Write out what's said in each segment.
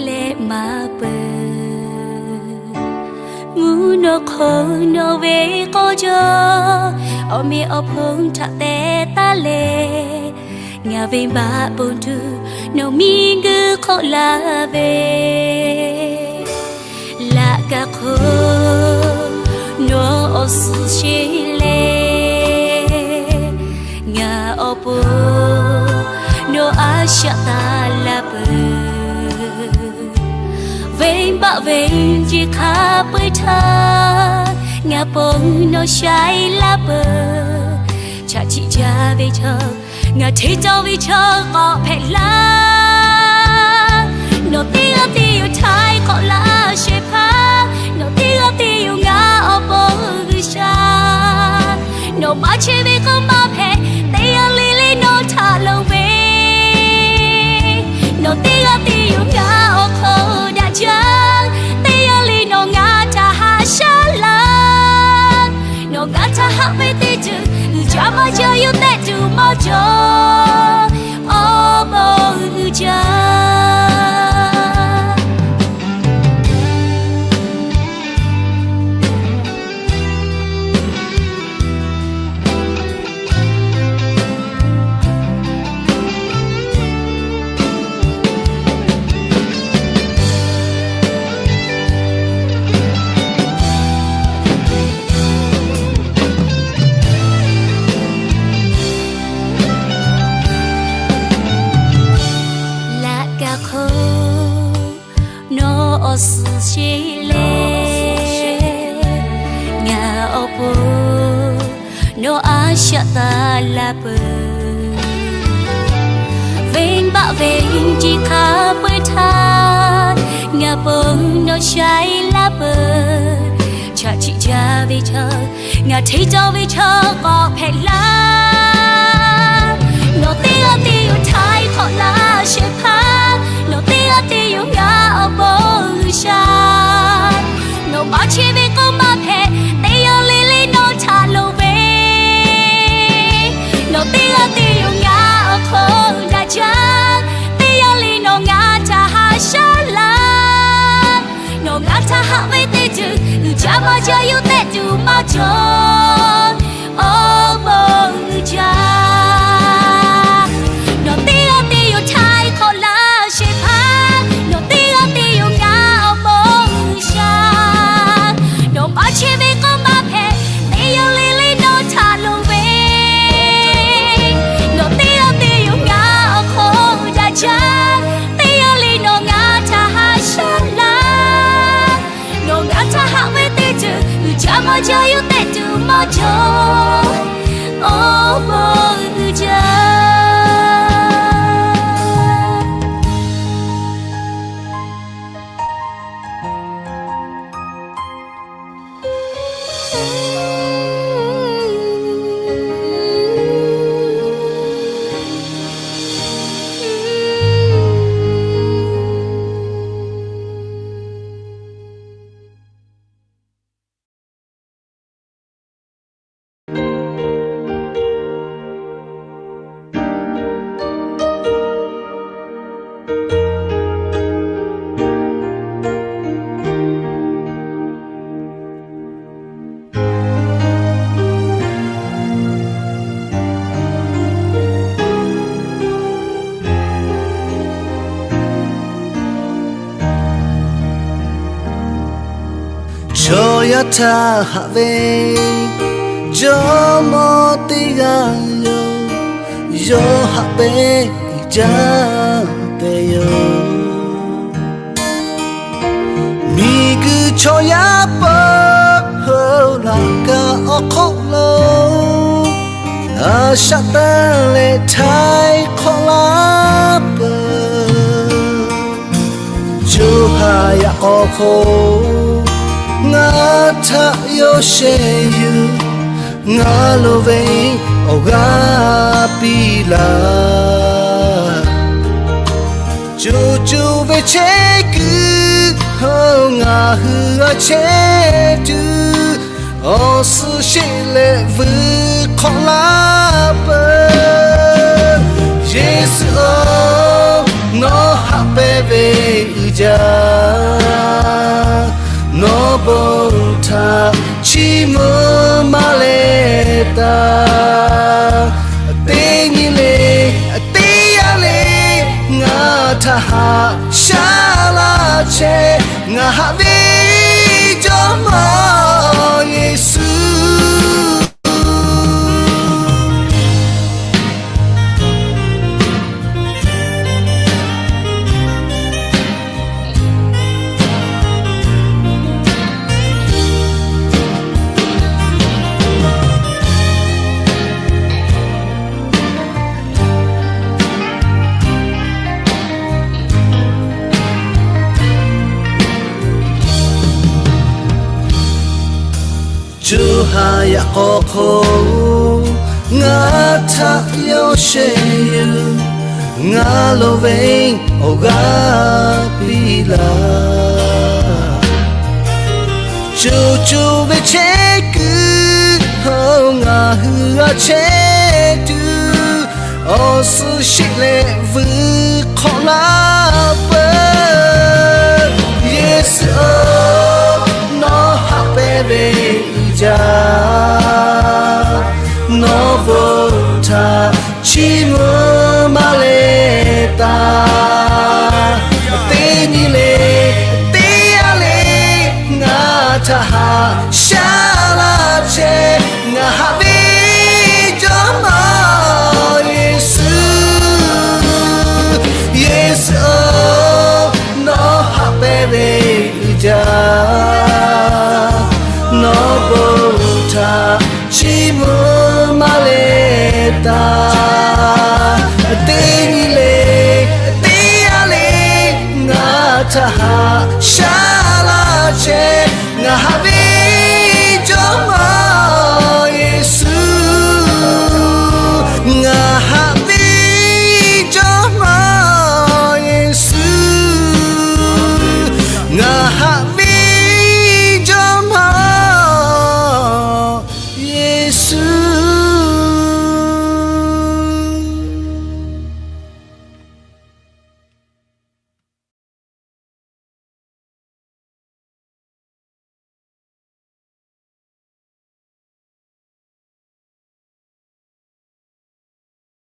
tehꞈ maˇ peuˬ. Mvuhˇ naw hk'aw nawˬ ve k'aw jaw, awˬ meꞈ awˬ hponˇ htaꞈ teh taˉ leh, ngaˬ venˇ baˆ bon tuˬ nawˬ miˬguiˬ hk'oˆ laˇ ve. Laꞈ ka hk'oˆ nawˬ awˬ suhˍ sheˍ leh, ngaˬ awˬ pon nawˬ a shaꞈ taˍ la peuˬ. Venˇ baˆ venˇ jeˬ hk'a peu-eˬ htaˇ, ngaˬ pon nawˬ shaiˍ laˇ peuˬ. Chaꞈ chiˆ jaˇ ve chaw, ngaˬ hteˇ cawˇ ve chaw k'awꞈ hpehꞈ laˇ. Nawˬ teˇ g'aˇ te yoˬ htaiˍ hk'awꞈ laˇ shehˍ hpaˇ, nawˬ teˇ g'aˇ te yoˬ ngaˬ awˬ pon G'uiˬsha. Nawˬ maˇ chehˇ ve k'o maˇ hpehꞈ, teˇ g'aˇ le le nawˬ htaꞈ loˍ ve. Nawˬ teˇ g'aˇ te yoˬ ngaˬ awˬ hk'aw daꞈ jaˇ, teˇ g'aˇ le nawˬ ngaˬ htaꞈ haꞈ shaˉ laˇ. Nawˬ ngaˬ htaꞈ haꞈ ve teˇ ceuˬ, uiˍ jaˇ maˇ jaˇ yawˇ tehꞈ tuˬ maˇ cawˬ. Awˬ bon uiˍ jaˇ. Laꞈ ka hk'oˆ nawˬ awˬ suhˍ sheˍ leh, ngaˬ awˬ pon nawˬ a shaꞈ taˍ la peuˬ. Venˇ baˆ venˇ jeˬ hk'a peu-eˬ htaˇ, ngaˬ pon nawˬ shaiˍ laˇ peuˬ. Chaꞈ chiˆ jaˇ ve chaw, ngaˬ hteˇ cawˇ ve chaw k'awꞈ hpehꞈ laˇ. Nawˬ teˇ g'aˇ te yoˬ htaiˍ hk'awꞈ laˇ shehˍ hpaˇ, nawˬ teˇ g'aˇ te yoˬ ngaˬ awˬ pon G'uiˬsha. Nawˬ maˇ chehˇ ve k'o maˇ hpehꞈ, teˇ g'aˇ le le nawˬ htaꞈ loˍ ve. Nawˬ teˇ g'aˇ te yoˬ ngaˬ awˬ hk'aw daꞈ jaˇ, teˇ g'aˇ le nawˬ ngaˬ htaꞈ haꞈ shaˉ laˇ. Nawˬ ngaˬ htaꞈ haꞈ ve teˇ ceuˬ, uiˍ jaˇ maˇ jaˇ yawˇ tehꞈ tuˬ maˇ cawˬ. Awˬ bon uiˍ jaˇ. Nawˬ teˇ g'aˇ te yoˬ htaiˍ hk'awꞈ laˇ shehˍ hpaˇ, nawˬ teˇ g'aˇ te yoˬ ngaˬ awˬ pon G'uiˬsha. Nawˬ maˇ chehˇ ve k'o maˇ hpehꞈ, teˇ g'aˇ le le nawˬ htaꞈ loˍ ve. Nawˬ teˇ g'aˇ te yoˬ ngaˬ awˬ hk'aw daꞈ jaˇ, teˇ g'aˇ le nawˬ ngaˬ htaꞈ haꞈ shaˉ laˇ. Nawˬ ngaˬ htaꞈ haꞈ ve teˇ ceuˬ, uiˍ jaˇ maˇ jaˇ yawˇ tehꞈ tuˬ maˇ cawˬ. Awˬ bon uiˍ jaˇ. Chaw yaˇ htaꞈ haꞈ ve jawˇmawˇ teˇ g'aˇ yoˬ. Yawˇ haꞈ pehnˇ jaˇ tehꞈ yoˬ. Miˬguiˬ chaw yaˇ paw laꞈ ka awˬ hk'oˆ lo a shaꞈ tanˇ leh htaiˍ hk'awꞈ laˇ peuˬ. Co ha yaꞈ k'aw hk'o ngaˬ htaꞈ yawˇ sheh yuˬ. Ngaˬ lo ve awˬ g'aˇ piˇ laˇ. Co co ve chehˇ kuiˬ ngaˬ hui g'a chehˇ tuˬ, awˬ suhˍ sheˍ leh vuiˬ hk'awꞈ laˇ peuˬ. Yeˍsuˆ-oˬ, nawˬ haꞈ pehnˇ ve uiˍ jaˇ. mvuhˇ maˇ leh taˍ. Teˇ nyi le, teˇ yanˇ le, ngaˬ htaꞈ haꞈ shaˉ laˇ chehˇ. Ngaˬ haꞈ ve Jawˇmawˇ Yeˍsuˆ. Co ha yaꞈ k'aw hk'oˆ ngaˬ htaꞈ yawˇ shehˍ yuˬ, ngaˬ lo ve awˬ g'aˇ piˇ laˇ. Coˬ coˬ ve chehˇ kuiˬ hk'aw ngaˬ hui g'a chehˇ tuˬ, awˬ suhˍ sheˆ leh vuiˬ hk'awꞈ laˇ peuˬ. Yeˍsuˆ-oˬ, nawˬ haꞈ pehnˇ ve uiˍ jaˇ, nawˬ bon htaꞈ chiˇ mvuh maˇ leh taˍ. Teˇ nyi le, teˇ yanˇ le, ngaˬ htaꞈ haꞈ shaˉ laˇ chehˇ. Ngaˬ haꞈ ve Jawˇmawˇ Yeˍsuˆ, Yeˍsuˆ-oˬ, nawˬ haꞈ pehnˇ ve uiˍ jaˇ, nawˬ bon htaꞈ chiˇ mvuh maˇ leh taˍ. Teˇ nyi le, teˇ yanˇ le, ngaˬ htaꞈ haꞈ shaˉ laˇ chehˇ. Ngaˬ haꞈ ve Jawˇmawˇ Yeˍsuˆ, ngaˬ haꞈ ve Jawˇmawˇ Yeˍsuˆ, ngaˬ haꞈ ve Jawˇmawˇ Yeˍsuˆ.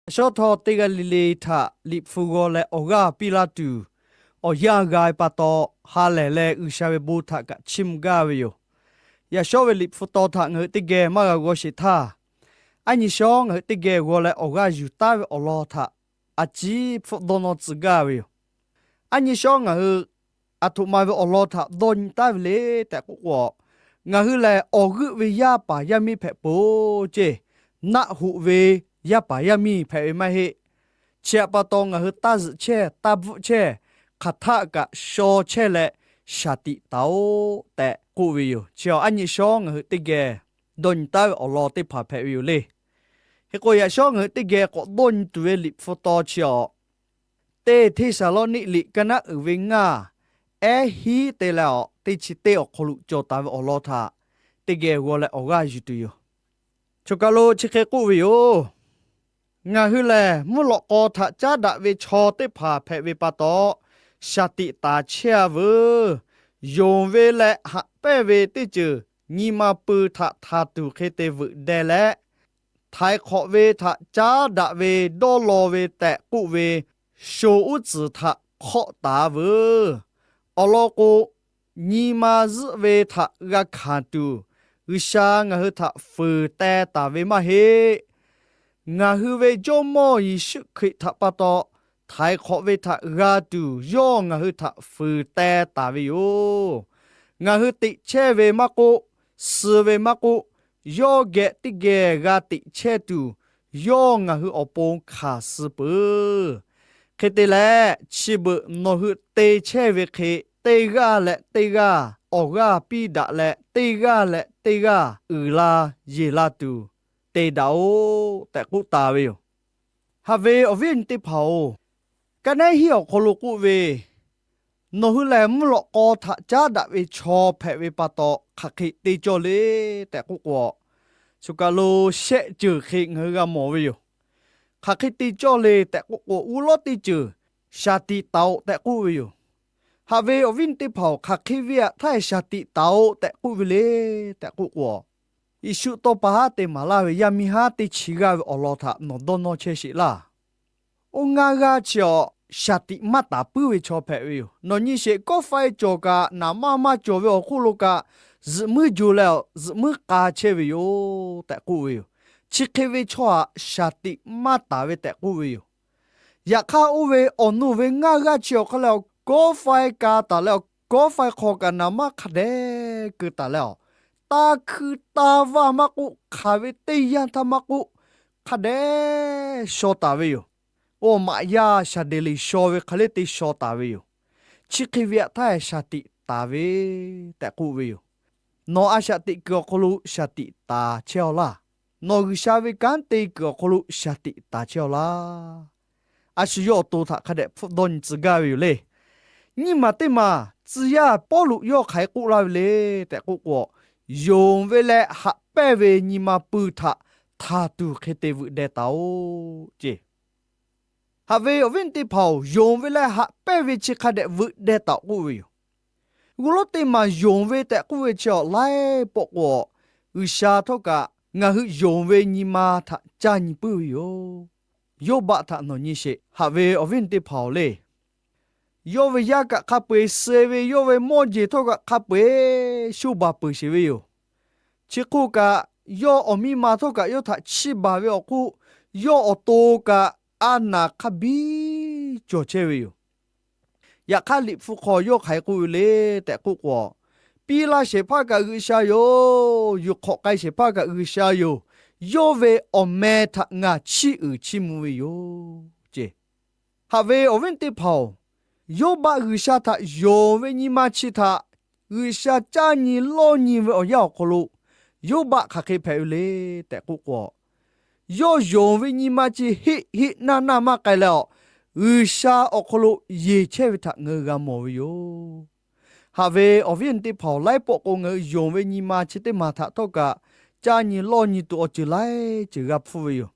Yaꞈ shawˉ htawˇ, teˇ g'aˇ le le htaꞈ Liꞈ hpu g'aw leh awˬ g'aˇ piˇ laˇ tuˬ, awˬ yanˇ g'a ve pa taw, ha lehˬ leh G'uiˬsha ve bon htaꞈ kaꞈ chiˇ mvuh gaˇ ve yoˬ. Yaꞈ shawˉ ve Liꞈ hpu taw htaꞈ ngaˬ hui teˇ geh maˇ g'a g'aw sheˍ htaˇ, aˉ nyi shawˉ ngaˬ hui teˇ geh g'aw leh awˬ g'aˇ yuˬ taˉ ve awˬ lawn htaꞈ a ciˉ hpfuhˆ dawˇ nawˇ tcuh gaˇ ve yoˬ. Aˉ nyi shawˉ ngaˬ hui aˬ htoꞈ ma ve awˬ lawn htaꞈ dawˇ nyi taˉ ve le tehꞈ k'oˆ k'o, ngaˬ hui lehˬ awˬ g'euˆ ve yaˇ paˍ yaˇ miˇ hpehꞈ peuˬ ceˇ. Naˆ hoꞈ ve yaˇ paˍ yaˇ miˇ hpehꞈ ve maˇ heˆ. Chi htaꞈ pa taw ngaˬ hui taˇ zuhꞈ chehˇ, taˇ bvuhˆ chehˇ, hk'aˬ htaˆ kaꞈ shaw chehˇ leh shaˍ tiꞈ taˍ-oꞈ tehꞈ k'oˆ ve yoˬ. Chi aˬ aˉ nyi shawˉ ngaˬ hui teˇ geh dawˇ nyi taˉ ve awˬ lawn teˇ hpaˍ hpehꞈ ve yoˬ le. Hk'e k'o, yaꞈ shawˉ ngaˬ hui teˇ geh k'awꞈ dawˇ nyi tuˬ ve Liꞈ hpu taw chi aˬ, teˇ Hteˇsaˍlawˇniˆ liꞈ ka naˉ uiˍ ve ngaˇ, ehˉ hiˉ te leh awˬ teˇ chi teˇ awˬ hk'aw lo cawˬ taˍ ve awˬ lawn htaꞈ teˇ geh g'aw leh awˬ g'aˇ yuˬ tuˬ yoˬ. Choˬ kaˬ lo chi hk'e k'oˆ ve yoˬ. Ngaˬ hui lehˬ, mvuhˇ lawꞈ k'aw htaꞈ caˉ daꞈ ve chaw teˇ hpaˍ hpehꞈ ve pa taw, shaˍ tiꞈ taˍ chehˇ-a veuˬ. Yonˍ ve leh haꞈ pehnˇ ve teˇ ceuˬ nyi ma pui htaꞈ htanˍ tuˬ hk'e te veuꞈ deh leh, htaiˍ hk'awꞈ ve htaꞈ caˉ daꞈ ve dawˇ law ve tehꞈ k'oˆ ve sho uˉ tcuhˍ htaꞈ hk'awˆ taˍ veuˬ. Awˬ lawn k'o, nyi ma zuhˆ ve htaꞈ g'a hkanˍ tuˬ, G'uiˬsha ngaˬ hui htaꞈ fuiˍ teh taˍ ve maˇ heˆ. Ngaˬ hui ve Jawˇmawˇ Yeˍsuˆ Hkriꞈ htaꞈ pa taw htaiˍ hk'awꞈ ve htaꞈ g'a tuˬ yawˇ ngaˬ hui htaꞈ fuiˍ teh taˍ ve yoˬ. Ngaˬ hui teꞈ chehˇ ve maˇ k'oˆ, suh ve maˇ k'oˆ, yawˇ geh teˇ geh g'a teꞈ chehˇ tuˬ, yawˇ ngaˬ hui awˬ pon hkanˍ suh peuˬ. Hk'e te leh, chi beuꞈ nawˬ hui te chehˇ ve hk'e, teˇ g'aˇ leh teˇ g'aˇ awˬ g'aˇ piˇ daꞈ leh, teˇ g'aˇ leh teˇ g'aˇ uiˍ la yeˬ la tuˬ te daꞈ-oꞈ tehꞈ k'oˆ taˍ ve yoˬ. Haꞈ ve awˬ viˉ awˬ nyi teˇ hpaˍ-oˬ, ka naˉ hiˉ awˬ hk'aw lo k'oˆ ve, nawˬ hui lehˬ mvuhˇ lawꞈ k'aw htaꞈ caˉ daꞈ ve chaw hpehꞈ ve pa taw hk'aˬ hk'e te cawˇ le tehꞈ k'oˆ k'o, choˬ kaˬ lo shehˆ ceuˬ hk'e ngaˬ hui g'a mawˬ ve yoˬ. Hk'aˬ hk'e te cawˇ le tehꞈ k'oˆ k'o, uˉ lawˉ teˇ ceuˬ shaˍ tiꞈ taˍ-oꞈ tehꞈ k'oˆ ve yoˬ. Haꞈ ve awˬ viˉ awˬ nyi teˇ hpaˍ-oˬ, hk'aˬ hk'e ve htaˇ shaˍ tiꞈ taˍ-oꞈ tehꞈ k'oˆ ve le tehꞈ k'oˆ k'o, Yeˍsuˆ tawˇ pa haˉ te maˍ laˇ ve yaˇ miˇ haˉ teˇ chi g'aˇ ve awˬ lawn htaꞈ nawˬ dawˇ nawˇ chehˇ sheˍ laˇ. Oˇ ngaˇ g'aˇ chi awˬ shaˍ tiꞈ maˇ taˍ puiˉ ve chaw hpehꞈ ve yoˬ. Nawˬ nyi sheˍ, kawˆ faiˇ cawˬ kaꞈ naˍ manˇ maˇ cawˬ ve awˬ hk'oˆ lo kaꞈ, zuhꞈ muiˉ jo leh zuhꞈ muiˉ k'a chehˇ ve yoˬ tehꞈ k'oˆ ve yoˬ. Chi hk'e ve chaw htaꞈ shaˍ tiꞈ maˇ taˍ ve tehꞈ k'oˆ ve yoˬ. Yaꞈ hk'aˇ, oˇ ve awˬ nu ve ngaˇ g'aˇ chi awˬ hk'aˇ leh, kawˆ faiˇ ka taˍ leh, kawˆ faiˇ hk'aw kaꞈ naˍ manˇ hk'a dehꞈ keu taˍ leh, taˇ hkuiˇ taˇ vaˇ maˇ k'oˆ, hk'aˬ ve teˇ yanˇ htaˇ maˇ k'oˆ, hk'a dehꞈ shaw taˍ ve yoˬ. Oˇ maꞈ yaˇ shaˍ deˍ liꞈ shaw ve hk'e le te shaw taˍ ve yoˬ. Chi hk'e ve htaˇ shaˍ tiꞈ taˍ ve tehꞈ k'oˆ ve yoˬ. Nawˬ a shaꞈ teꞈ kuiˬ awˬ hk'aw lo shaˍ tiꞈ taˍ chehˇ-aw laˇ. Nawˬ G'uiˬsha ve kanˉ te kuiˬ awˬ hk'aw lo shaˍ tiꞈ taˍ chehˇ-aw laˇ. A shu yawˇ awˬ to htaꞈ hk'a dehꞈ hpfuhˆ dawˇ nyi tcuh gaˇ ve yoˬ le. Nyiˇ maˬ teˇ maˬ tcuh yaˇ Pawˇluꞈ yawˇ hk'aˬ hk'e k'oˆ laˇ ve le tehꞈ k'oˆ k'o, yonˍ ve leh haꞈ pehnˇ ve nyi ma pui htaꞈ htaˍ tuˬ hk'e te veuꞈ deh taˍ-oꞈ ce. Haꞈ ve awˬ viˉ teˇ hpaˍ-oˬ, yonˍ ve leh haꞈ pehnˇ ve chi hk'a dehꞈ veuꞈ deh taˍ-oꞈ k'oˆ ve yoˬ. G'uˇ lawˉ teˇ maˬ yonˍ ve tehꞈ k'oˆ ve chi awˬ laiˉ pawˆ k'o, G'uiˬsha htawˇ kaꞈ ngaˬ hui yonˍ ve nyi ma htaꞈ caˇ nyi puiˉ ve yoˬ. Yawˇbaˆ htaꞈ nawˬ nyi sheˍ, haꞈ ve awˬ viˉ teˇ hpaˍ-oˬ le. Yawˇ ve yaˇ kaꞈ hk'a peu-eˬ suh ve, yawˇ ve mawˇ jeˬ htawˇ kaꞈ hk'a peu-eˬ sho baˬ peuˬ sheˍ ve yoˬ. Chi hk'oˆ kaꞈ, yawˇ awˬ miˇ ma htawˇ kaꞈ yawˇ htaꞈ chiˇ baˬ ve awˬ hk'oˆ, yawˇ awˬ to kaꞈ a naˍ hk'a biˇ cawˬ chehˇ ve yoˬ. Yaꞈ hk'aˇ, Liꞈ hpu hk'aw yawˇ hk'aˬ hk'e k'oˆ ve le tehꞈ k'oˆ k'o, piˇ laˇ shehˍ hpaˇ kaꞈ G'uiˬsha yoˬ. Yuˬ hk'awꞈ k'ai shehˍ hpaˇ kaꞈ G'uiˬsha yoˬ. Yawˇ ve awˬ meh htaꞈ ngaˬ chiˇ uiˍ chiˇ mvuh ve yoˬ ce. Haꞈ ve awˬ viˉ teˇ hpaˍ-oˬ, Yawˇbaˆ G'uiˬsha htaꞈ yonˍ ve nyi ma chi htaꞈ G'uiˬsha caˇ nyi lawˇ nyi ve awˬ yanˇ awˬ hk'aw lo, Yawˇbaˆ hk'aˬ hk'e hpehꞈ ve le tehꞈ k'oˆ k'o, yawˇ yonˍ ve nyi ma chi heˆ heˆ naˇ naˇ maˇ k'ai leh, G'uiˬsha awˬ hk'aw lo yeˬ chehˇ ve htaꞈ ngaˬ hui g'a mawˬ ve yoˬ. Haꞈ ve awˬ viˉ teˇ hpaˍ-oˬ, laiˉ pawˆ k'o ngaˬ hui yonˍ ve nyi ma chi teˇ maˬ htaꞈ htawˇ kaꞈ caˇ nyi lawˇ nyi tuˬ awˬ ceuˬ laiˉ ceuˬ g'a hpfuhˇ ve yoˬ.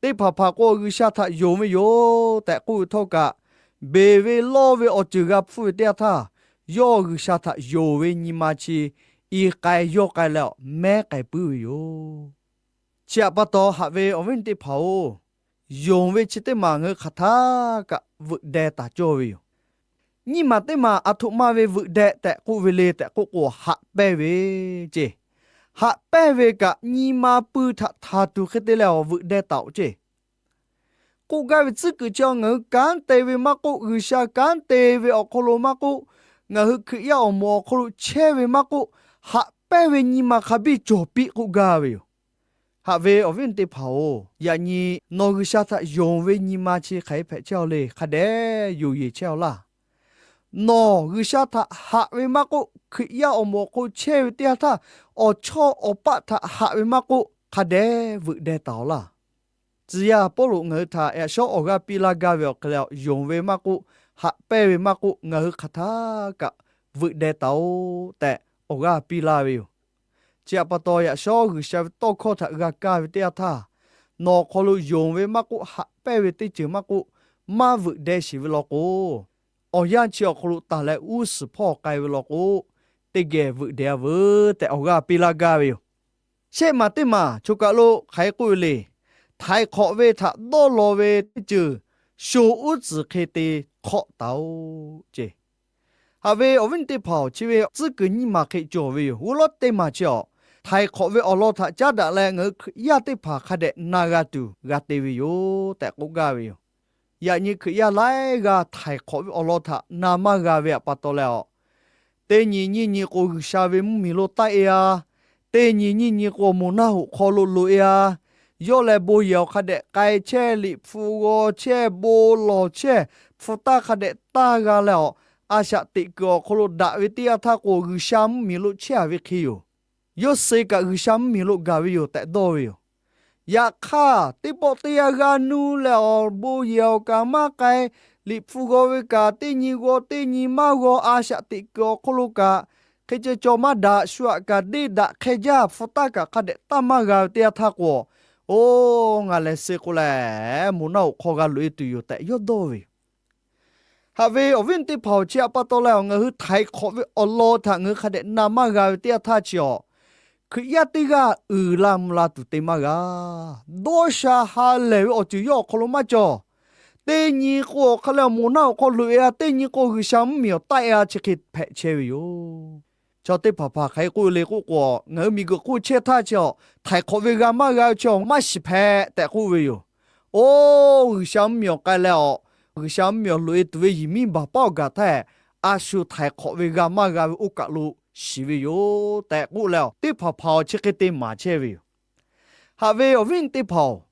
Teˇ hpaˍ hpaˍ k'o G'uiˬsha htaꞈ yonˍ ve yoˬ tehꞈ k'oˆ ve htawˇ kaꞈ, beˬ ve lawˇ ve awˬ ceuˬ g'a hpfuhˇ ve teˇ yanˇ htaˇ, yawˇ G'uiˬsha htaꞈ yonˍ ve nyi ma chi i k'ai yawˇ k'ai leh mehˉ k'ai puiˉ ve yoˬ. Chi htaꞈ pa taw, haꞈ ve awˬ viˉ teˇ hpaˍ-oˬ, yonˍ ve chi teˇ maˬ ngaˬ hui hk'aˬ htaˇ kaꞈ veuꞈ deh taˍ cawˇ ve yoˬ. Nyiˇ maˬ teˇ maˬ aˬ htoꞈ ma ve veuꞈ deh tehꞈ k'oˆ ve le tehꞈ k'oˆ k'o, haꞈ pehnˇ ve ce. Haꞈ pehnˇ ve kaꞈ nyi ma pui htaꞈ htaˍ tuˬ hk'e te leh awˬ veuꞈ deh taˍ-oꞈ ce. K'oˆ gaˇ ve tcuhˉ kuiˬ chi ngaˬ hui kanˉ te ve maˇ k'oˆ, G'uiˬsha kanˉ te ve awˬ hk'aw lo maˇ k'oˆ, ngaˬ hui Hkriꞈ yaˇ awˬ moˍ awˬ hk'aw lo chehˇ ve maˇ k'oˆ, haꞈ pehnˇ ve nyi ma hk'a biˇ cawˬ piˇ k'oˆ gaˇ ve yoˬ. Haꞈ ve awˬ viˉ teˇ hpaˍ-oˬ, yaꞈ nyi nawˬ G'uiˬsha htaꞈ yonˍ ve nyi ma chi hk'aˬ hk'e hpehꞈ chehˇ-aw le, hk'a dehꞈ yoˬ yeˬ chehˇ-aw laˇ. Nawˬ G'uiˬsha htaꞈ haꞈ ve maˇ k'oˆ, Hkriꞈ yaˇ awˬ moˍ awˬ hk'aw lo chehˇ ve teˇ yanˇ htaˇ, awˬ chawˇ awˬ paˆ htaꞈ haꞈ ve maˇ k'oˆ, hk'a dehꞈ veuꞈ deh taˍ-aw laˇ. Tcuh yaˇ Pawˇluꞈ ngaˬ hui htaꞈ yaꞈ shawˉ awˬ g'aˇ piˇ laˇ gaˇ ve awˬ hk'e leh, yonˍ ve maˇ k'oˆ, haꞈ pehnˇ ve maˇ k'oˆ, ngaˬ hui hk'aˬ htaˇ kaꞈ veuꞈ deh taˍ-oꞈ tehꞈ awˬ g'aˇ piˇ laˇ ve yoˬ. Chi htaꞈ pa taw, yaꞈ shawˉ G'uiˬsha ve tawˇ hkawˇ htaꞈ g'a kaˇ ve teˇ yanˇ htaˇ, nawˬ awˬ hk'aw lo yonˍ ve maˇ k'oˆ, haꞈ pehnˇ ve teˇ ceuˬ maˇ k'oˆ, maˇ veuꞈ deh sheˍ ve law k'o, awˬ yanˇ chi awˬ hk'aw lo taˍ leh g'uˇ suhˍ hpawˇ k'ai ve law k'o, teˇ geh veuꞈ deh-a veuˬ tehꞈ awˬ g'aˇ piˇ laˇ gaˇ ve yoˬ. Shehˆ maˬ teˇ maˬ choˬ kaˬ lo hk'aˬ hk'e k'oˆ ve le. Htaiˍ hk'awꞈ ve htaꞈ dawˇ law ve teˇ ceuˬ shoˍ uˉ tcuhˍ hk'e te hk'awꞈ taˍ-oꞈ ce. Haꞈ ve awˬ viˉ teˇ hpaˍ-oˬ, chi ve tcuhˉ kuiˬ nyiˇ maˬ hk'e cawˬ ve yoˬ. G'uˇ lawˉ teˇ maˬ chi awˬ htaiˍ hk'awꞈ ve awˬ lawn htaꞈ caˉ daꞈ leh ngaˬ hui Hkriꞈ yaˇ teˇ hpaˍ hk'a dehꞈ na g'a tuˬ g'a te ve yoˬ tehꞈ k'oˆ gaˇ ve yoˬ. Yaꞈ nyi Hkriꞈ yaˇ laiˉ g'aˇ htaiˍ hk'awꞈ ve awˬ lawn htaꞈ na maˇ g'a ve htaꞈ pa taw leh-aˬ, teˇ nyi nyiˇ nyi k'o G'uiˬsha ve mvuhˇmiˬ lo taˆ-e-a. Teˇ nyi nyiˇ nyi k'o moˬ naˆ hoꞈ hk'aw lo loꞈ-e-a. Yawˇ leh bon yehˬ awˬ hk'a dehꞈ k'ai chehˇ, Liꞈ hpu g'aw chehˇ, bon lawˬ chehˇ, hpu taˇ hk'a dehꞈ taˇ g'a leh-aˬ, a shaꞈ teꞈ kuiˬ awˬ hk'aw lo daꞈ ve teˇ yanˇ htaˇ k'o, G'uiˬsha mvuhˇmiˬ lo chehˇ-a ve hk'e yoˬ. Yawˇ suh kaꞈ G'uiˬsha mvuhˇmiˬ lo gaˬ ve yoˬ tehꞈ dawˇ ve yoˬ. Yaꞈ hk'aˇ, teˇ pawˆ teˇ yanˇ g'a nuˇ leh-aˬ, bon yehˬ awˬ kaꞈ maˇ k'ai, Liꞈ hpu g'aw ve kaꞈ teˇ nyi g'aw teˇ nyi maˇ g'aw, a shaꞈ teꞈ kuiˬ awˬ hk'aw lo kaꞈ hk'e ceh cawˬ maˇ daꞈ, shu aꞈ kaꞈ deˇ daꞈ hk'e jaˇ, hpu taˇ kaꞈ hk'a dehꞈ taˇ maˇ g'a ve teˇ yanˇ htaˇ k'o, oˬ, ngaˬ lehˬ suh k'o lehˬ, moˬ naˆ hoꞈ hk'aw g'a loꞈ-e tuˬ yoˬ tehꞈ yawˇ dawˇ ve yoˬ. Haꞈ ve awˬ viˉ teˇ hpaˍ-oˬ, chi htaꞈ pa taw leh-aˬ, ngaˬ hui htaiˍ hk'awꞈ ve awˬ lawn htaꞈ ngaˬ hui hk'a dehꞈ na maˇ g'a ve teˇ yanˇ htaˇ chi-aˬ, Hkriꞈ yaˇ teˇ g'aˇ uiˍ la mvuh la tuˬ te maˇ g'a. Dawˇ sha ha lehˬ ve awˬ ceuˬ yawˇ awˬ hk'aw lo maˇ cawˬ. Teˇ nyi k'o, awˬ hk'a leh awˬ moˍ naˆ awˬ hk'aw loꞈ e a, teˇ nyi k'o, G'uiˬsha mvuhˇmiˬ awˬ taˆ e a chi hk'e hpehꞈ chehˇ ve yoˬ. Chaw teˇ hpaˍ hpaˍ hk'aˬ hk'e k'oˆ le k'oˆ k'o, ngaˬ hui miˬguiˬ hk'oˆ chehˇ htaˇ chi awˬ htaiˍ hk'awꞈ ve g'a maˇ g'a ve chi awˬ maˇ shiˍ hpehꞈ tehꞈ k'oˆ ve yoˬ. Oˇ, G'uiˬsha mvuhˇmiˬ awˬ k'ai leh awˬ, G'uiˬsha mvuhˇmiˬ awˬ loꞈ e tuˬ ve yehˬ miˉ baˬ paˉ awˬ gaˬ htaˇ, a shu htaiˍ hk'awꞈ ve g'a maˇ g'a ve oˇ kaˬ lo shiˍ ve yoˬ tehꞈ k'oˆ leh awˬ, teˇ hpaˍ hpaˍ awˬ chi hk'e te maˍ chehˇ ve yoˬ. Haꞈ ve awˬ viˉ awˬ nyi teˇ hpaˍ-oˬ,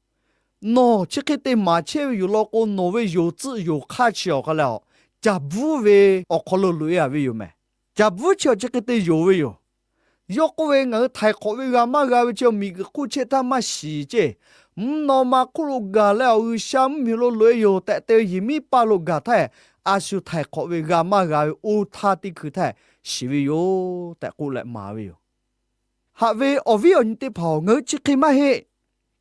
nawˬ chi hk'e te maˍ chehˇ ve yoˬ law k'o, nawˬ ve yonˍ tcuhˆ yonˍ hk'aˇ chi awˬ hk'a leh awˬ, caˍ buiˉ ve awˬ hk'aw lo loꞈ e a ve yoˬ mehˬ. Caˍ buiˉ chi awˬ chi hk'e te yonˍ ve yoˬ. Yawˇ k'oˆ ve, ngaˬ hui htaiˍ hk'awꞈ ve g'a maˇ g'a ve chi awˬ miˬguiˬ hk'oˆ chehˇ htaˇ maˇ shiˍ ceˇ. Mvuhˇ naw ma hk'oˆ lo gaˬ leh awˬ, G'uiˬsha mvuhˇmiˬ lo loꞈ e yoˬ tehꞈ te ve yehˬ miˉ paˇ lo gaˬ htaˇ, a shu htaiˍ hk'awꞈ ve g'a maˇ g'a ve oˇ htaˇ teˇ hkui htaˇ shiˍ ve yoˬ tehꞈ k'oˆ leh maˍ ve yoˬ. Haꞈ ve awˬ viˉ awˬ nyi teˇ hpaˍ-oˬ, ngaˬ hui chi hk'e maˇ heˆ.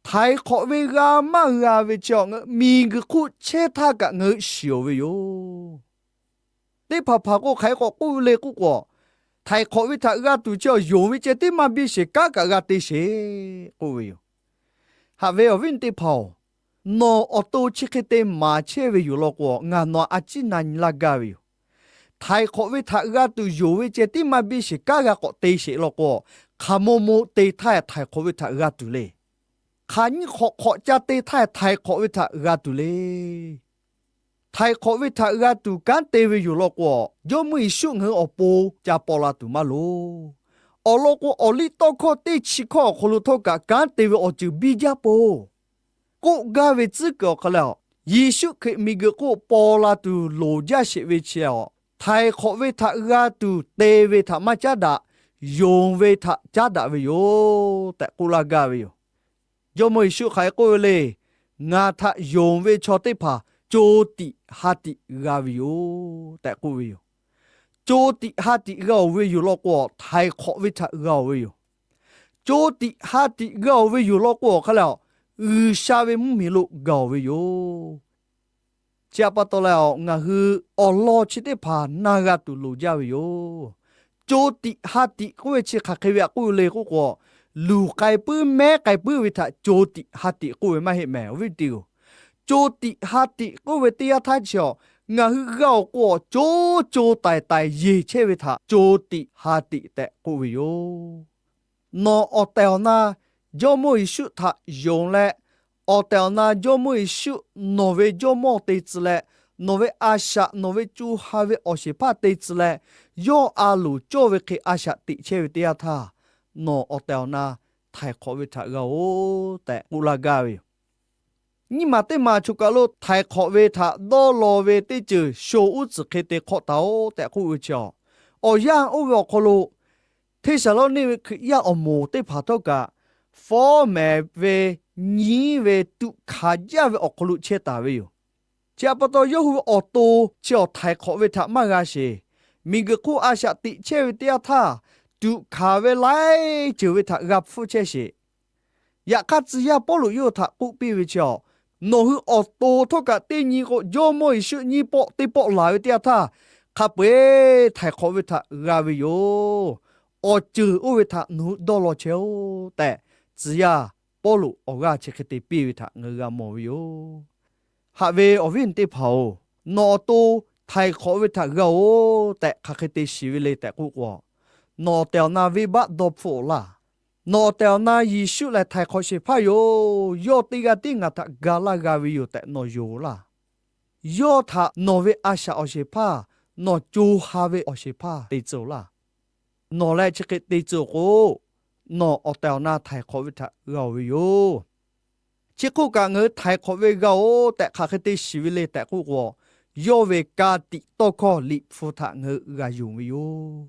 Htaiˍ hk'awꞈ ve g'a maˇ g'a ve chi awˬ, miˬguiˬ hk'oˆ chehˇ htaˇ kaꞈ ngaˬ hui shiˍ awˬ ve yoˬ. Teˇ hpaˍ hpaˍ k'o, hk'aˬ hk'e k'awꞈ k'oˆ ve le k'oˆ k'o, htaiˍ hk'awꞈ ve htaꞈ g'a tuˬ chi awˬ, yonˍ ve ceh tiˉ maˇ biˇ sheˍ, kanˉ kaꞈ g'a te sheˍ k'oˆ ve yoˬ. Haꞈ ve awˬ viˉ awˬ nyi teˇ hpaˍ-oˬ, nawˬ awˬ to chi hk'e te maˍ chehˇ ve yoˬ law k'o, ngaˬ nawˬ a ciˉ na nyi laˇ gaˇ ve yoˬ. Htaiˍ hk'awꞈ ve htaꞈ g'a tuˬ yonˍ ve ceh tiˉ maˇ biˇ sheˍ, kanˉ g'a k'awꞈ te sheˍ law k'o, hk'aˬ maw maw te htaˇ htaiˍ hk'awꞈ ve htaꞈ g'a tuˬ le. Hk'aˬ nyiˇ hk'awꞈ hk'awꞈ ca te htaˇ htaiˍ hk'awꞈ ve htaꞈ g'a tuˬ le. Htaiˍ hk'awꞈ ve htaꞈ g'a tuˬ kanˉ te ve yoˬ law k'o, Jawˇmawˇ Yeˍsuˆ ngaˬ hui awˬ pon ca paw la tuˬ maˇ loˍ. Awˬ lawn k'o, awˬliˇtawˇhkawˇ teˇ chi hkawˇ awˬ hk'aw lo htawˇ kaꞈ kanˉ te ve awˬ ceuˬ biˇ jaˇ pon k'oˆ gaˇ ve tcuhˉ kuiˬ awˬ hk'a leh, Yeˍsuˆ Hkriꞈ miˬguiˬ hk'oˆ paw la tuˬ loˍ jaˇ sheˍ ve chi awˬ, htaiˍ hk'awꞈ ve htaꞈ g'a tuˬ te ve htaꞈ maˇ caˉ daꞈ, yonˍ ve htaꞈ caˉ daꞈ ve yoˬ tehꞈ k'oˆ laˇ gaˇ ve yoˬ. Jawˇmawˇ Yeˍsuˆ hk'aˬ hk'e k'oˆ ve le, ngaˬ htaꞈ yonˍ ve chaw teˇ hpaˍ co tiꞈ ha tiꞈ g'a ve yoˬ tehꞈ k'oˆ ve yoˬ. Co tiꞈ ha tiꞈ g'a-oˬ ve yoˬ law k'o, htaiˍ hk'awꞈ ve htaꞈ g'a-oˬ ve yoˬ. Co tiꞈ ha tiꞈ g'a-oˬ ve yoˬ law k'o, awˬ hk'a leh, G'uiˬsha ve mvuhˇmiˬ lo gaˬ-oˬ ve yoˬ. Chi htaꞈ pa taw leh, ngaˬ hui awˬ lawn chi teˇ hpaˍ na g'a tuˬ loˍ jaˇ ve yoˬ. Co tiꞈ ha tiꞈ k'oˆ ve chi hk'aˬ hk'e ve htaꞈ k'oˆ le k'oˆ k'o, luˬ k'ai puiˉ mehˉ k'ai puiˉ ve htaꞈ co tiꞈ ha tiꞈ k'oˆ ve maˇ heˆ mehˍ, awˬ viˉ teˇ-oˬ. Co tiꞈ ha tiꞈ k'oˆ ve teˇ yanˇ htaˇ chi awˬ, ngaˬ hui g'a-oˬ k'o, co co taiˍ taiˍ yeˬ chehˇ ve htaꞈ co tiꞈ ha tiꞈ tehꞈ k'oˆ ve yoˬ. Nawˬ awˬ tehˬ awˬ na Jawˇmawˇ Yeˍsuˆ htaꞈ yonˍ leh, awˬ tehˬ awˬ na Jawˇmawˇ Yeˍsuˆ nawˬ ve Jawˇmawˇ te tcuh leh, nawˬ ve a shaꞈ nawˬ ve co ha ve awˬ shehˍ hpaˇ te tcuh leh, yawˇ a loˍ cawˇ ve hk'e a shaꞈ teꞈ chehˇ ve teˇ yanˇ htaˇ, nawˬ awˬ tehˬ awˬ na htaiˍ hk'awꞈ ve htaꞈ g'a-oˬ tehꞈ k'oˆ laˇ gaˇ ve yoˬ. Nyiˇ maˬ teˇ maˬ choˬ kaˬ lo htaiˍ hk'awꞈ ve htaꞈ dawˇ law ve teˇ ceuˬ sho uˉ tcuhˍ hk'e te hk'awꞈ taˍ-oꞈ tehꞈ k'oˆ ve chi awˬ, awˬ yanˇ oˇ ve awˬ hk'aw lo Hteˇsaˍlawˇniˆ ve Hkriꞈ yaˇ awˬ moˍ teˇ hpaˍ htawˇ kaꞈ, fawˉ mehˍ ve, nyiˉ ve, tuꞈ hkanˍ jaˇ ve awˬ hk'aw lo chehˇ taˍ ve yoˬ. Chi htaꞈ pa taw, yawˇ hui ve awˬ to chi awˬ htaiˍ hk'awꞈ ve htaꞈ maˇ g'a sheˍ. Miˬguiˬ hk'oˆ a shaꞈ teꞈ chehˇ ve teˇ yanˇ htaˇ, tuꞈ hkanˍ ve laiˉ ceuˬ ve htaꞈ g'a hpfuhˇ chehˇ sheˍ. Yaꞈ hk'aˇ, tcuh yaˇ Pawˇluꞈ yawˇ hui htaꞈ k'oˆ piˇ ve chi awˬ, nawˬ hui awˬ to htawˇ kaꞈ teˇ nyi k'o, Jawˇmawˇ Yeˍsuˆ nyiˇ pawˆ teˇ pawˆ laˬ ve teˇ yanˇ htaˇ, hk'a peu-eˬ htaiˍ hk'awꞈ ve htaꞈ g'a ve yoˬ. Awˬ ceuˬ oˇ ve htaꞈ nawˬ hui dawˇ law chehˇ-oˆ tehꞈ, tcuh yaˇ Pawˇluꞈ awˬ g'aˇ chi hk'e te piˇ ve htaꞈ ngaˬ hui g'a mawˬ ve yoˬ. Haꞈ ve awˬ viˉ awˬ nyi teˇ hpaˍ-oˬ, nawˬ awˬ to htaiˍ hk'awꞈ ve htaꞈ g'a-oˬ tehꞈ hk'aˬ hk'e te shiˍ ve le tehꞈ k'oˆ k'o, nawˬ awˬ tehˬ awˬ na venˇbaˆ dawˇ hpfuhˆ-oꞈ laˇ. Nawˬ awˬ tehˬ awˬ na Yeˍsuˆ lehˬ htaiˍ hk'awꞈ shehˍ hpaˇ yoˬ. Yawˇ teˇ g'aˇ tiˉ ngaˬ htaꞈ ga laˇ g'a ve yoˬ tehꞈ nawˬ yonˍ-oˬ laˇ. Yawˇ htaꞈ nawˬ ve a shaꞈ awˬ shehˍ hpaˇ, nawˬ co ha ve awˬ shehˍ hpaˇ te tcuh-oꞈ laˇ. Nawˬ leh chi hk'e te tcuh-oꞈ k'o, nawˬ awˬ tehˬ awˬ na htaiˍ hk'awꞈ ve htaꞈ g'a-oˬ ve yoˬ. Chi hk'oˆ kaꞈ, ngaˬ hui htaiˍ hk'awꞈ ve g'a-oˬ tehꞈ hk'aˬ hk'e te shiˍ ve le tehꞈ k'oˆ k'o, yawˇ ve ka tiꞈ tawˇ hkawˇ Liꞈ hpu htaꞈ ngaˬ hui g'a yonˍ ve yoˬ.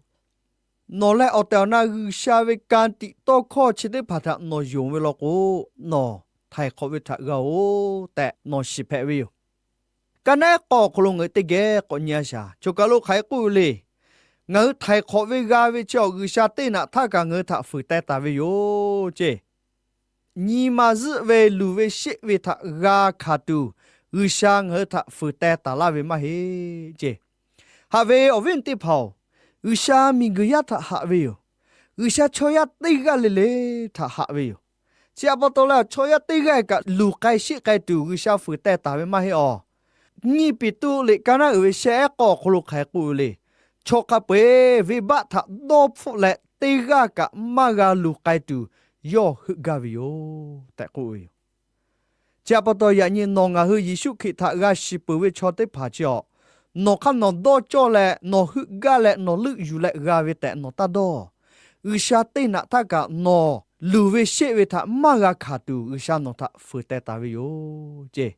Nawˬ leh awˬ tehˬ awˬ na G'uiˬsha ve ka tiꞈ tawˇ hkawˇ chi teˇ hpaˍ htaꞈ nawˬ yonˍ ve law k'o, nawˬ htaiˍ hk'awꞈ ve htaꞈ g'a-oˬ tehꞈ nawˬ shiˍ hpehꞈ ve yoˬ. Ka naˉ k'aw awˬ hk'aw lo ngaˬ hui teˇ geh k'awꞈ nyi a shaˍ. Choˬ kaˬ lo hk'aˬ hk'e k'oˆ ve le. Ngaˬ hui htaiˍ hk'awꞈ ve g'a ve chi awˬ, G'uiˬsha teˇ naꞈ htaˇ kaꞈ ngaˬ hui htaꞈ fuiˍ teh taˍ ve yoˬ ceˇ. Nyi ma zuhˆ ve luˬ ve sheˆ ve htaꞈ g'a hkanˍ tuˬ, G'uiˬsha ngaˬ hui htaꞈ fuiˍ teh taˍ laˇ ve maˇ heˆ ceˇ. Haꞈ ve awˬ viˉ awˬ nyi teˇ hpaˍ-oˬ, G'uiˬsha miˬguiˬ yaˇ htaꞈ haꞈ ve yoˬ. G'uiˬsha chaw yaˇ teˇ g'aˇ le le htaꞈ haꞈ ve yoˬ. Chi htaꞈ pa taw leh, chaw yaˇ teˇ g'aˇ kaꞈ luˬ k'ai sheˆ k'ai tuˬ G'uiˬsha fuiˍ teh taˍ ve maˇ heˆ awˬ. Nyiˇ Peˍtruˆ liꞈ ka naˉ uiˍ ve shehˆ ehˉ k'awˇ awˬ hk'aw lo hk'aˬ hk'e k'oˆ ve le. Chaw hk'a peu-eˬ venˇbaˆ htaꞈ dawˇ hpfuhˆ leh, teˇ g'aˇ kaꞈ maˇ g'a luˬ k'ai tuˬ yawˇ heuˆ gaˇ ve yoˬ tehꞈ k'oˆ ve yoˬ. Chi htaꞈ pa taw, yaꞈ nyi nawˬ ngaˬ hui Yeˍsuˆ Hkriꞈ htaꞈ g'a shiˍ peuˬ ve chaw teˇ hpaˍ chi awˬ, nawˬ hk'aˇ nawˬ dawˇ cawˇ leh nawˬ heuˆ gaˇ leh nawˬ leuˆ yuˬ leh g'a ve tehꞈ nawˬ taˇ dawˇ. G'uiˬsha teˇ naꞈ htaˇ kaꞈ nawˬ luˬ ve sheˆ ve htaꞈ maˇ g'a hkanˍ tuˬ, G'uiˬsha nawˬ htaꞈ fuiˍ teh taˍ ve yoˬ ceˇ.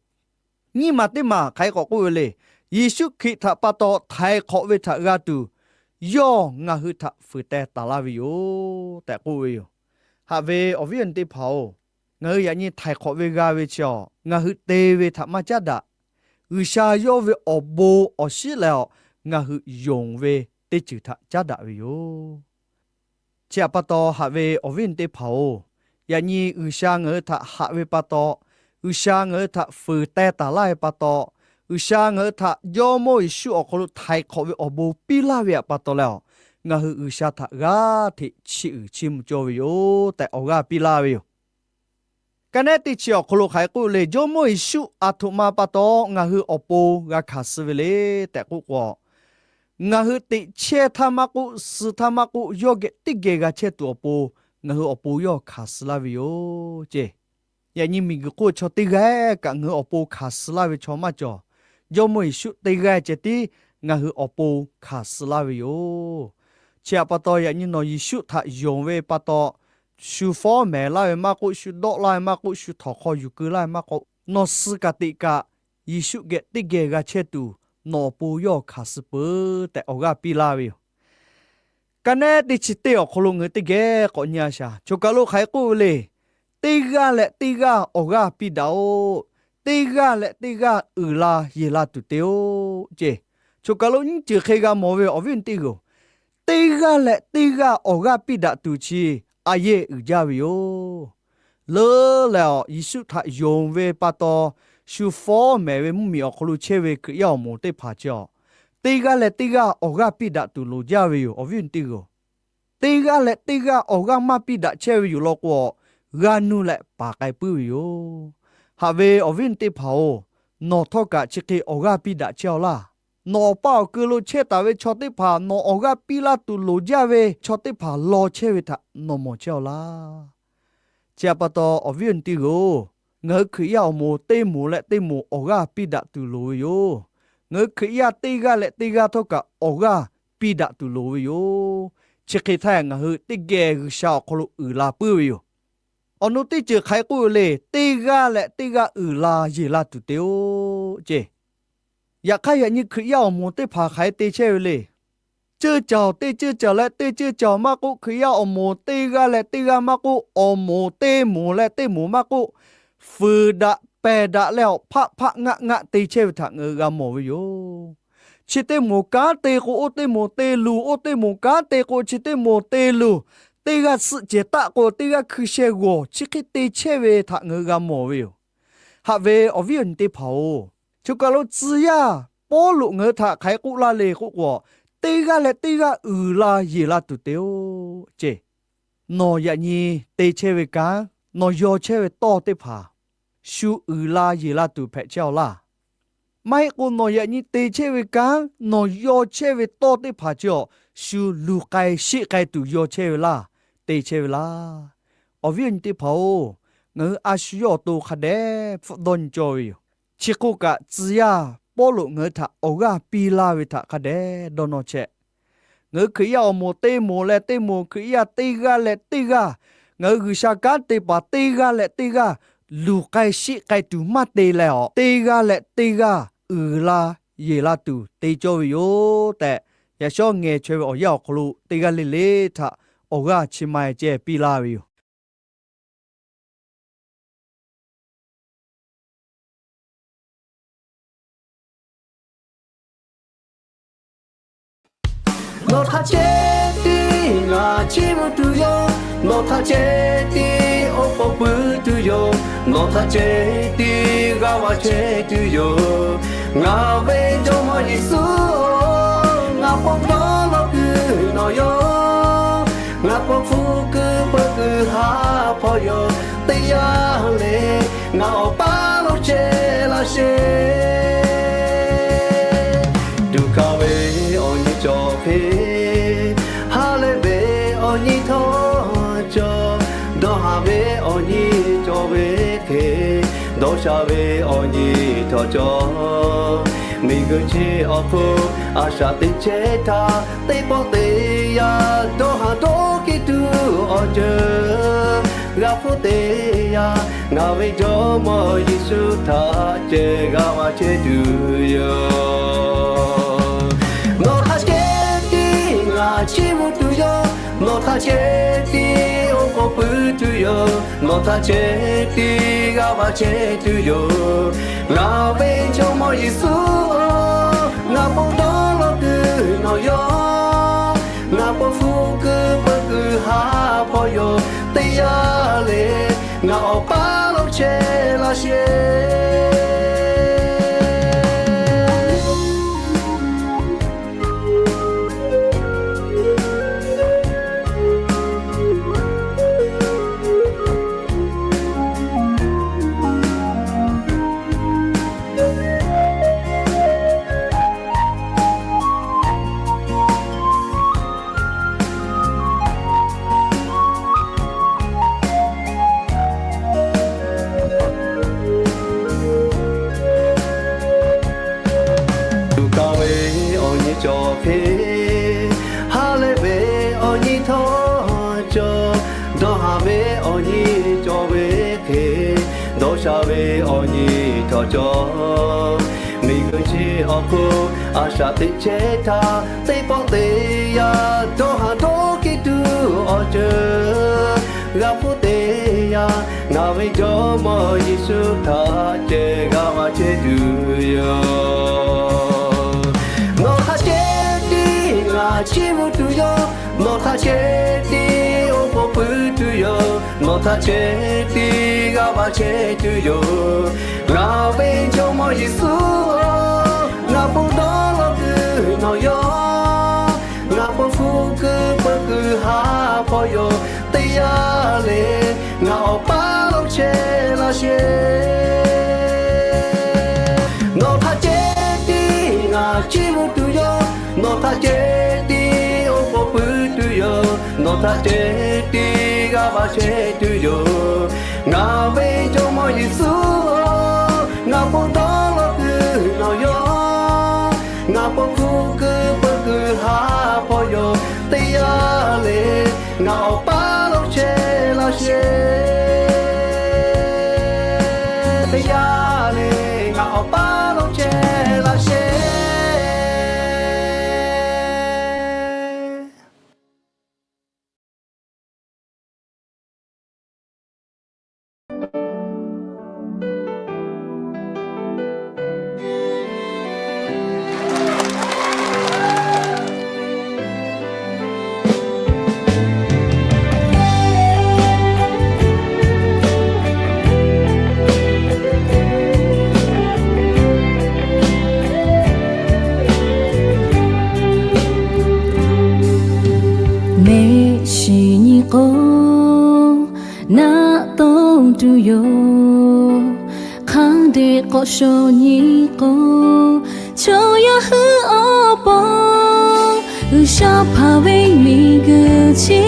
Nyiˇ maˬ teˇ maˬ hk'aˬ hk'e k'awꞈ k'oˆ ve le. Yeˍsuˆ Hkriꞈ htaꞈ pa taw htaiˍ hk'awꞈ ve htaꞈ g'a tuˬ, yawˇ ngaˬ hui htaꞈ fuiˍ teh taˍ laˇ ve yoˬ tehꞈ k'oˆ ve yoˬ. Haꞈ ve awˬ viˉ awˬ nyi teˇ hpaˍ-oˬ, ngaˬ hui yaꞈ nyi htaiˍ hk'awꞈ ve g'a ve chi awˬ, ngaˬ hui te ve htaꞈ maˇ caˉ daꞈ. G'uiˬsha yawˇ ve awˬ bon awˬ shinˉ leh awˬ, ngaˬ hui yonˍ ve teˇ ceuˬ htaꞈ caˉ daꞈ ve yoˬ. Chi htaꞈ pa taw, haꞈ ve awˬ viˉ awˬ nyi teˇ hpaˍ-oˬ, yaꞈ nyi G'uiˬsha ngaˬ hui htaꞈ haꞈ ve pa taw, G'uiˬsha ngaˬ hui htaꞈ fuiˍ teh taˍ laˇ ve pa taw, G'uiˬsha ngaˬ hui htaꞈ Jawˇ mawˇ Yeˍsuˆ awˬ hk'aw lo htaiˍ hk'awꞈ ve awˬ bon piˇ laˇ ve htaꞈ pa taw leh awˬ, ngaˬ hui G'uiˬsha htaꞈ g'aˇ hteꞈ chiˇ uiˍ chiˇ mvuh cawˇ ve yoˬ tehꞈ awˬ g'aˇ piˇ laˇ ve yoˬ. Ka nehˉ teˇ chi awˬ hk'aw lo hk'aˬ hk'e k'oˆ le, Jawˇ mawˇ Yeˍsuˆ aˬ htoꞈ ma pa taw ngaˬ hui awˬ pon g'a hkanˍ suh ve le tehꞈ k'oˆ k'o, ngaˬ hui teꞈ chehˇ htaˇ maˇ k'oˆ, suh htaˇ maˇ k'oˆ, yawˇ geh teˇ geh g'a chehˇ tuˬ awˬ pon, ngaˬ hui awˬ pon yawˇ hkanˍ suh laˇ ve yoˬ ceˇ. Yaꞈ nyi miˬguiˬ hk'oˆ chaw teˇ g'aˇ kaꞈ ngaˬ hui awˬ pon hkanˍ suh laˇ ve chaw maˇ cawˬ. Jawˇ mawˇ Yeˍsuˆ teˇ g'aˇ ceh tiˉ ngaˬ hui awˬ pon hkanˍ suh laˇ ve yoˬ. Chi htaꞈ pa taw, yaꞈ nyi nawˬ Yeˍsuˆ htaꞈ yonˍ ve pa taw, shu fawˉ mehˍ laˇ ve maˇ k'oˆ, shu dawˆ laˇ ve maˇ k'oˆ, shu htawnˍ hk'aw yuˬ keu laˇ ve maˇ k'oˆ, nawˬ suh kaꞈ teꞈ kaꞈ Yeˍsuˆ geh teˇ geh g'a chehˇ tuˬ nawˬ awˬ pon yawˇ hkanˍ suh peuˬ tehꞈ awˬ g'aˇ piˇ laˇ ve yoˬ. Ka nehˉ teˇ chi teˇ awˬ hk'aw lo ngaˬ hui teˇ geh k'awꞈ nyi a shaˍ. Choˬ kaˬ lo hk'aˬ hk'e k'oˆ ve le. Teˇ g'aˇ leh teˇ g'aˇ awˬ g'aˇ piˇ daꞈ-oˬ. Teˇ g'aˇ leh teˇ g'aˇ uiˍ la yeˬ la tuˬ te-oˬ ceˇ. Choˬ kaˬ lo nyiˇ ceuˬ hk'e g'a mawˬ ve awˬ viˉ awˬ nyi teˇ g'aˇ-oˬ, teˇ g'aˇ leh teˇ g'aˇ awˬ g'aˇ piˇ daꞈ tuˬ chi a yehˇ uiˍ jaˇ ve yoˬ. Leuˉ leh awˬ Yeˍsuˆ htaꞈ yonˍ ve pa taw, shu fawˉ mehˍ ve mvuhˇmiˬ awˬ hk'aw lo chehˇ ve Hkriꞈ yaˇ awˬ moˍ teˇ hpaˍ chi awˬ, teˇ g'aˇ leh teˇ g'aˇ awˬ g'aˇ piˇ daꞈ tuˬ loˍ jaˇ ve yoˬ, awˬ viˉ awˬ nyi teˇ g'aˇ-oˬ. Teˇ g'aˇ leh teˇ g'aˇ awˬ g'aˇ maˇ piˇ daꞈ chehˇ ve yoˬ law k'o, g'a nuˇ leh paˍ k'ai puiˉ ve yoˬ. Haꞈ ve awˬ viˉ awˬ nyi teˇ hpaˍ-oˬ, nawˬ htawˇ kaꞈ chi hk'e awˬ g'aˇ piˇ daꞈ chehˇ-aw laˇ. Nawˬ awˬ pa awˬ keu lo chehˇ taˍ ve chaw teˇ hpaˍ nawˬ awˬ g'aˇ piˇ laˇ tuˬ loˍ jaˇ ve chaw teˇ hpaˍ law chehˇ ve htaꞈ nawˬ mawˬ chehˇ-aw laˇ. Chi htaꞈ pa taw, awˬ viˉ awˬ nyi teˇ g'aˇ-oˬ, ngaˬ hui Hkriꞈ yaˇ awˬ moˍ teˇ moˍ leh teˇ moˍ awˬ g'aˇ piˇ daꞈ tuˬ loˍ ve yoˬ. Ngaˬ hui Hkriꞈ yaˇ teˇ g'aˇ leh teˇ g'aˇ htawˇ kaꞈ awˬ g'aˇ piˇ daꞈ tuˬ loˍ ve yoˬ. Chi hk'e htaˇ ngaˬ hui teˇ geh G'uiˬsha awˬ hk'aw lo uiˍ la puiˉ ve yoˬ. Awˬ nu teˇ ceuˬ hk'aˬ hk'e k'oˆ ve le, teˇ g'aˇ leh teˇ g'aˇ uiˍ la yeˬ la tuˬ te-oˬ ceˇ. Yaꞈ hk'aˇ, yaꞈ nyi Hkriꞈ yaˇ awˬ moˍ teˇ hpaˍ hk'aˬ hk'e te chehˇ ve le. Ceuˇ caˬ-oˬ, teˇ ceuˇ caˬ leh teˇ ceuˇ caˬ maˇ k'oˆ, Hkriꞈ yaˇ awˬ moˍ teˇ g'aˇ leh teˇ g'aˇ maˇ k'oˆ, awˬ moˍ teˇ moˍ leh teˇ moˍ maˇ k'oˆ, fuiˍ daꞈ pehˬ daꞈ leh awˬ hpaˆ hpaˆ ngaˆ ngaˆ te chehˇ ve htaꞈ ngaˬ hui g'a mawˬ ve yoˬ. Chi teˇ moˍ kanˉ te k'o, oˇ teˇ moˍ te luˬ, oˇ teˇ moˍ kanˉ te k'o, chi teˇ moˍ te luˬ, teˇ g'aˇ suhˆ cehˬ taˆ k'o, teˇ g'aˇ hkui sheh g'awˬ, chi hk'e te chehˇ ve htaꞈ ngaˬ hui g'a mawˬ ve yoˬ. Haꞈ ve awˬ viˉ awˬ nyi teˇ hpaˍ-oˬ, choˬ kaˬ lo tcuh yaˇ Pawˇluꞈ ngaˬ hui htaꞈ hk'aˬ hk'e k'oˆ laˇ le k'oˆ k'o, teˇ g'aˇ leh teˇ g'aˇ uiˍ la yeˬ la tuˬ te-oˬ ceˇ. Nawˬ yaꞈ nyi te chehˇ ve kanˉ, nawˬ yaw chehˇ ve tawˇ teˇ hpaˍ shu uiˍ la yeˬ la tuˬ hpehꞈ chehˇ-aw laˇ. Maˇ heˆ k'o, nawˬ yaꞈ nyi te chehˇ ve kanˉ, nawˬ yaw chehˇ ve tawˇ teˇ hpaˍ chi awˬ shu luˬ k'ai sheˆ k'ai tuˬ yaw chehˇ ve laˇ, te chehˇ ve laˇ. Awˬ viˉ awˬ nyi teˇ hpaˍ-oˬ, ngaˬ hui a shu yawˇ awˬ to hk'a dehꞈ hpfuhˆ dawˇ nyi cawˇ ve yoˬ. Chi hk'oˆ kaꞈ, tcuh yaˇ Pawˇluꞈ ngaˬ hui htaꞈ awˬ g'aˇ piˇ laˇ ve htaꞈ hk'a dehꞈ dawˇ nawˇ chehˇ. Ngaˬ hui Hkriꞈ yaˇ awˬ moˍ teˇ moˍ leh teˇ moˍ, Hkriꞈ yaˇ teˇ g'aˇ leh teˇ g'aˇ, ngaˬ hui G'uiˬsha kanˉ te paˍ teˇ g'aˇ leh teˇ g'aˇ luˬ k'ai sheˆ k'ai tuˬ maˇ te leh awˬ, teˇ g'aˇ leh teˇ g'aˇ uiˍ la yeˬ la tuˬ te cawˇ ve yoˬ tehꞈ, yaꞈ shawˉ ngeh chaweh ve awˬ yanˇ awˬ hk'aw lo teˇ g'aˇ le le htaꞈ awˬ g'aˇ chi ma-e ceh piˇ laˇ ve yoˬ. Nawˬ htaꞈ ceh tiˉ ngaˬ chiˇ mvuh tuˬ yoˬ. Nawˬ htaꞈ ceh tiˉ oˉ k'oˍ puiˉ tuˬ yoˬ. Nawˬ htaꞈ ceh tiˉ g'a va chehˇ tuˬ yoˬ. Ngaˬ ve Jawˇmawˇ Yeˍsuˆ-oˬ, ngaˬ pon dawˇ law kuiˬ nawˬ yoˬ. Ngaˬ pon hpu Ngaˬ awˬ paˇ lo chehˇ laˇ sheˍ. Tuꞈ hkanˍ ve awˬ nyi cawˬ hk'e, ha lehˬ ve awˬ nyi htawˇ cawˬ, dawˇ haˍ ve awˬ nyi cawˬ ve hk'e, dawˇ sha ve awˬ nyi htawˇ cawˬ. Miˬguiˬ chi awˬ hk'oˆ a shaꞈ teꞈ chehˇ htaˇ, teˇ pawˆ teˇ yanˇ dawˇ haˍ dawˇ kiˇ tuˬ awˬ ceuˬ g'a hpuˇ te yaˇ. Ngaˬ ve Jawˇmawˇ Yeˍsuˆ htaꞈ ceh g'a va chehˇ tuˬ yoˬ. Nawˬ htaꞈ ceh tiˉ ngaˬ chiˇ mvuh tuˬ yoˬ. Nawˬ htaꞈ ceh tiˉ oˉ k'oˍ pui tuˬ yoˬ. Nawˬ htaꞈ ceh tiˉ g'a va chehˇ tuˬ yoˬ. Ngaˬ ve Jawˇmawˇ Yeˍsuˆ, ngaˬ pon dawˇ law kuiˬ nawˬ yoˬ. Ngaˬ pon hpu kuiˬ peuˬ kuiˬ haˉ hpawˇ yoˬ. Teˇ yanˇ le ngaˬ awˬ paˇ lo chehˇ laˇ sheˍ. Tuꞈ hkanˍ ve awˬ nyi cawˬ hk'e, ha lehˬ ve awˬ nyi htawˇ cawˬ, dawˇ haˍ ve awˬ nyi cawˬ ve hk'e, dawˇ sha ve awˬ nyi htawˇ cawˬ. Miˬguiˬ chi awˬ hk'oˆ a shaꞈ teꞈ chehˇ htaˇ, teˇ pawˆ teˇ yanˇ dawˇ haˍ dawˇ kiˇ tuˬ awˬ ceuˬ g'a hpuˇ te yaˇ. Ngaˬ ve Jawˇmawˇ Yeˍsuˆ htaꞈ ceh g'a va chehˇ tuˬ yoˬ. Nawˬ htaꞈ ceh tiˉ ngaˬ chiˇ mvuh tuˬ yoˬ. Nawˬ htaꞈ ceh tiˉ oˉ k'oˍ pui tuˬ yoˬ. Nawˬ htaꞈ ceh tiˉ g'a va chehˇ tuˬ yoˬ. Ngaˬ ve Jawˇmawˇ Yeˍsuˆ, ngaˬ pon dawˇ law kuiˬ nawˬ yoˬ. Ngaˬ pon hpu kuiˬ peuˬ kuiˬ haˉ hpawˇ yoˬ. Teˇ yanˇ le ngaˬ awˬ paˇ lo chehˇ laˇ sheˍ. Nawˬ htaꞈ ceh tiˉ ngaˬ chiˇ mvuh tuˬ yoˬ. Nawˬ htaꞈ ceh tiˉ oˉ k'oˍ pui tuˬ yoˬ. Nawˬ htaꞈ ceh tiˉ g'a va chehˇ tuˬ yoˬ. Ngaˬ ve Jawˇmawˇ Yeˍsuˆ, ngaˬ pon dawˇ law kuiˬ nawˬ yoˬ. Ngaˬ pon hpu kuiˬ peuˬ kuiˬ haˉ hpawˇ yoˬ. Teˇ yanˇ le ngaˬ awˬ paˇ lo chehˇ laˇ sheˍ. Teˇ yanˇ le ngaˬ awˬ paˇ lo chehˇ laˇ sheˍ. Mehˆ shiˍ nyi k'o, naˆ tawˆ tuˬ yoˬ. Hk'a dehꞈ k'awꞈ shaw nyi k'o, chaw yaˇ hui awˬ pon G'uiˬsha hpanˍ ve miˬguiˬ chi,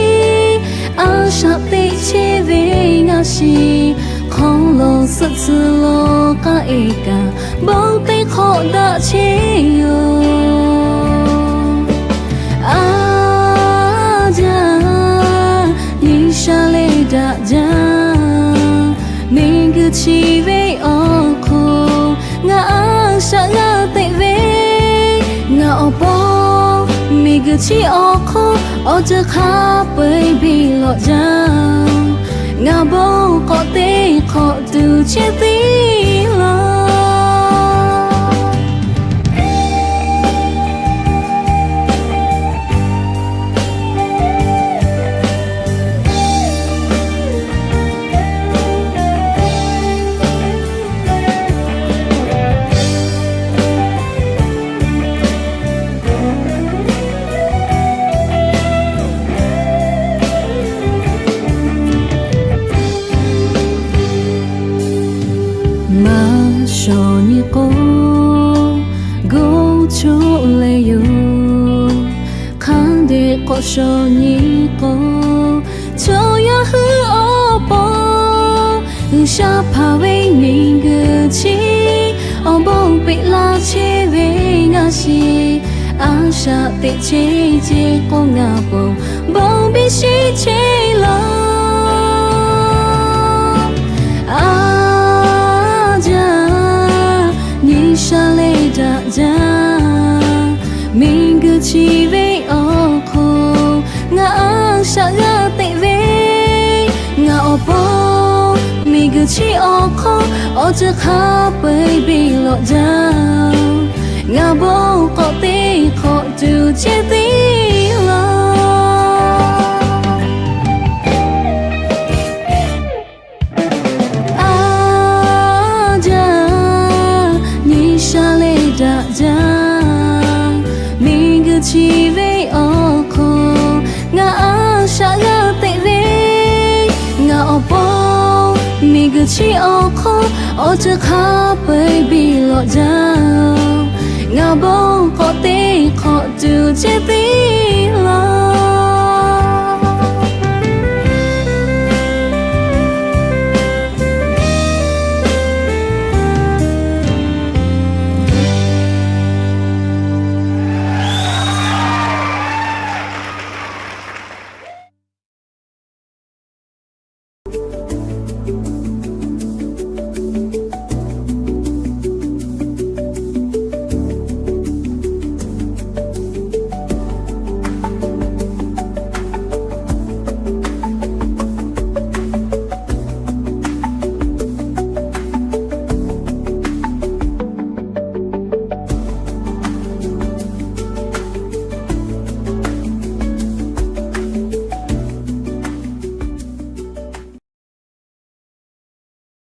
a shaꞈ teꞈ chehˇ ve ngaˬ shiˍ hk'aw lo suhˆ tcuh lo k'aˆ e kaꞈ, bon teˇ hk'awꞈ daꞈ chehˇ yoˬ. A jaˇ, G'uiˬsha leh daꞈ jaˇ. Miˬguiˬ chi ve awˬ hk'oˆ ngaˬ a shaꞈ g'a teꞈ ve, ngaˬ awˬ pon miˬguiˬ chi awˬ hk'oˆ awˬ ceuˬ hk'a peu-eˬ biˇ lawꞈ jaˇ. Ngaˬ bon k'awꞈ teˇ hk'awꞈ tuˬ chehˇ tiˉ law. K'awꞈ shawˍ nyi k'o, chaw yaˇ hui awˬ pon G'uiˬsha hpanˍ ve miˬguiˬ chi awˬ bon peꞈ la chehˇ ve ngaˬ shiˍ. A shaꞈ teꞈ chehˇ ce k'o, ngaˬ ponˬ bon biˇ sheˆ chehˇ laˬ. A jaˇ, nyi sha leh daꞈ jaˇ. Miˬguiˬ chi ve awˬ hk'oˆ ngaˬ a shaꞈ g'a teꞈ ve, ngaˬ awˬ pon miˬguiˬ chi awˬ hk'oˆ awˬ ceuˬ hk'a peu-eˬ biˇ lawꞈ jaˇ. Ngaˬ bon k'awꞈ teˇ hk'awꞈ tuˬ ceh tiˉ laˬ. A jaˇ, nyi sha leh daꞈ jaˇ. Miˬguiˬ chi ve awˬ hk'oˆ ngaˬ a shaꞈ g'a teꞈ ve, ngaˬ awˬ pon miˬguiˬ chi awˬ hk'oˆ awˬ ceuˬ hk'a peu-eˬ biˇ lawꞈ jaˇ. Ngaˬ bon k'awꞈ teˇ hk'awꞈ tuˬ ceh tiˉ laˬ.